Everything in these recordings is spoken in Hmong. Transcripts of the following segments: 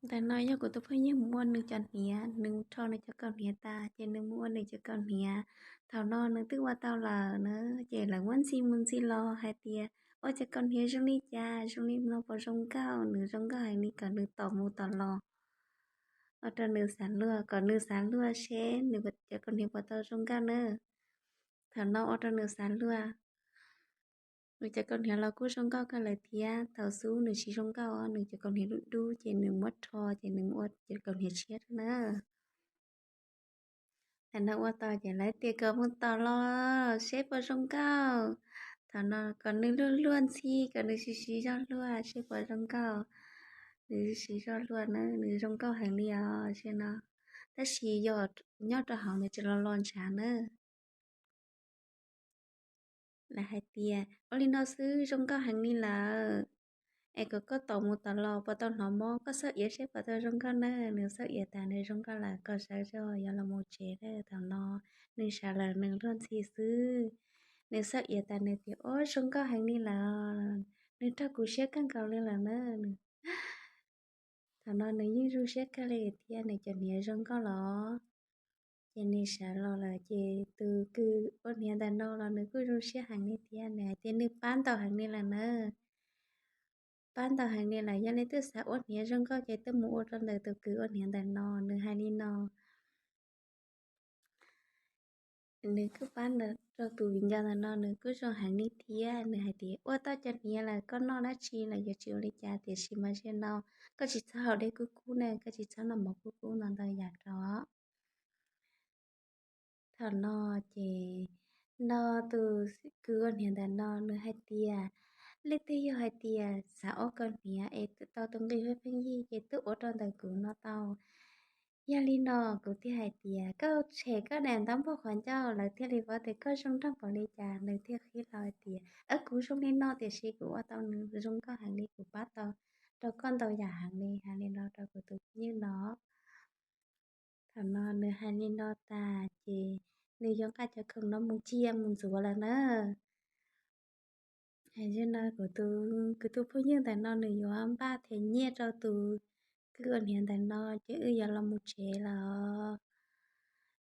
Ntawm no yog kuv tus phooj ywg mus ua nws cov hniav, nws mus rho nws cov kaus hniav tas ces nws mus ua nws cov kaus hniav. Thaum no nws twb ua tau lawm na, ces lawv muab ntxhi mus ntxhi los hais tias, ua cov kaus hniav zoo li cas, zoo li no puas zoo nkauj? Nws zoo nkauj heev li, kom nws tom mus tom los ua rau nws xav luaj, kom nws xav luaj seb nws cov kaus hniav puas tau zoo nkauj na. Thaum no ua rau nws xav luaj, nws cov kaus hniav los kuj zoo nkauj kawg lawm thiab. Thaum xub nws tsis zoo nkauj, nws cov kaus hniav dub dub ces nws muab rho ces nws ua cov kaus hniav tshiab rau na. Thaum no ua tau ces lawv tias kom mus tom los seb puas zoo nkauj. Thaum no kom nws luaj luaj ntxhi, kom nws siv siv zog luaj seb puas zoo nkauj. Nws siv zog luaj na, nws zoo nkauj heev li os seb no. Tab sis yog nyob rau hauv ntawd tsis los los ntshav na. Lawv hais tias, ua li no xwb zoo nkauj heev li lawm, es kom koj tom mus tom los puas tau hnov mob, koj xauj iav seb puas tau zoo nkauj na. Nws xauj iav tas nws zoo nkauj lawm, koj sawv zog yuav los mus tsev lawm. Thaum no nws sawv lawm nws luag ntxhi xwb. Nws xauj iav tas nws tias, ua zoo nkauj heev li lawm, nws raug kuv siab kawg nkaus li lawm na. Thaum no nws yeej zoo siab kawg li thiab, nws cov hniav zoo nkauj los. Ces nws sawv los lawm ces tus kws ua hniav ntawm no los nws kuj zoo siab heev li thiab, nws hais tias nws pab ntau heev li lawm na. Pab ntau heev li lawm, yog leej twg xav ua hniav zoo nkauj ces twb mus ua rau ntawm tus kws ua hniav ntawm no, nws hais li no. Nws kuj pab ntawm rau tus viv ncaus ntawm no, nws kuj zoo heev li thiab. Nws hais tias, ua tau cov hniav lawm koj noj dab tsi los yuav tsis ua li cas, tiam sis mas zaum no koj tsis txhob haus dej kub kub na, koj tsis txhob noj mov kub kub ntau ntau yam rau. Thaum no ces no tus kws ua hniav ntawm no nws hais tias, leej twg yog hais tias xav ua kaus hniav es tau tus nqi pheej yig ces twb ua rau ntawm kuv no tau. Yog li no kuv thiaj hais tias, koj tshem koj daim ntawv npog qhov ncauj, lawv thiaj li paub tias koj zoo nraug npaum li cas. Nws thiaj qhib los hais tias, kuv zoo li no tiam sis kuv ua tau nws zoo nkauj heev li, kuv pab tau rau koj ntau yam heev li. Hais li no rau kuv tus phooj ywg no. Thaum no nws hais li no tas ces nws yuav nqa cov khoom no mus cia mus ntxuav lawm na. Hais li no kuv tus, kuv tus phooj ywg ntawm no nws yuav npaj them nyiaj rau tus kws ua hniav ntawm no ces wb yuav los mus tsev lawm.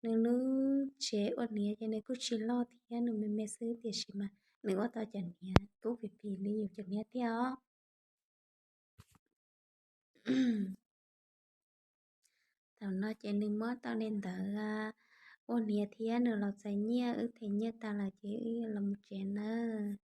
Nws lub tsev ua hniav ces nws kuj tsis loj thiab, nws me me xwb, tiam sis mas nws ua tau cov hniav kub pim pim li yus cov hniav thiab os. Thaum no ces nws muab tau li ntawd ua hniav thiab nws los txais nyiaj, wb them nyiaj tas lawm ces wb los mus tsev nawb.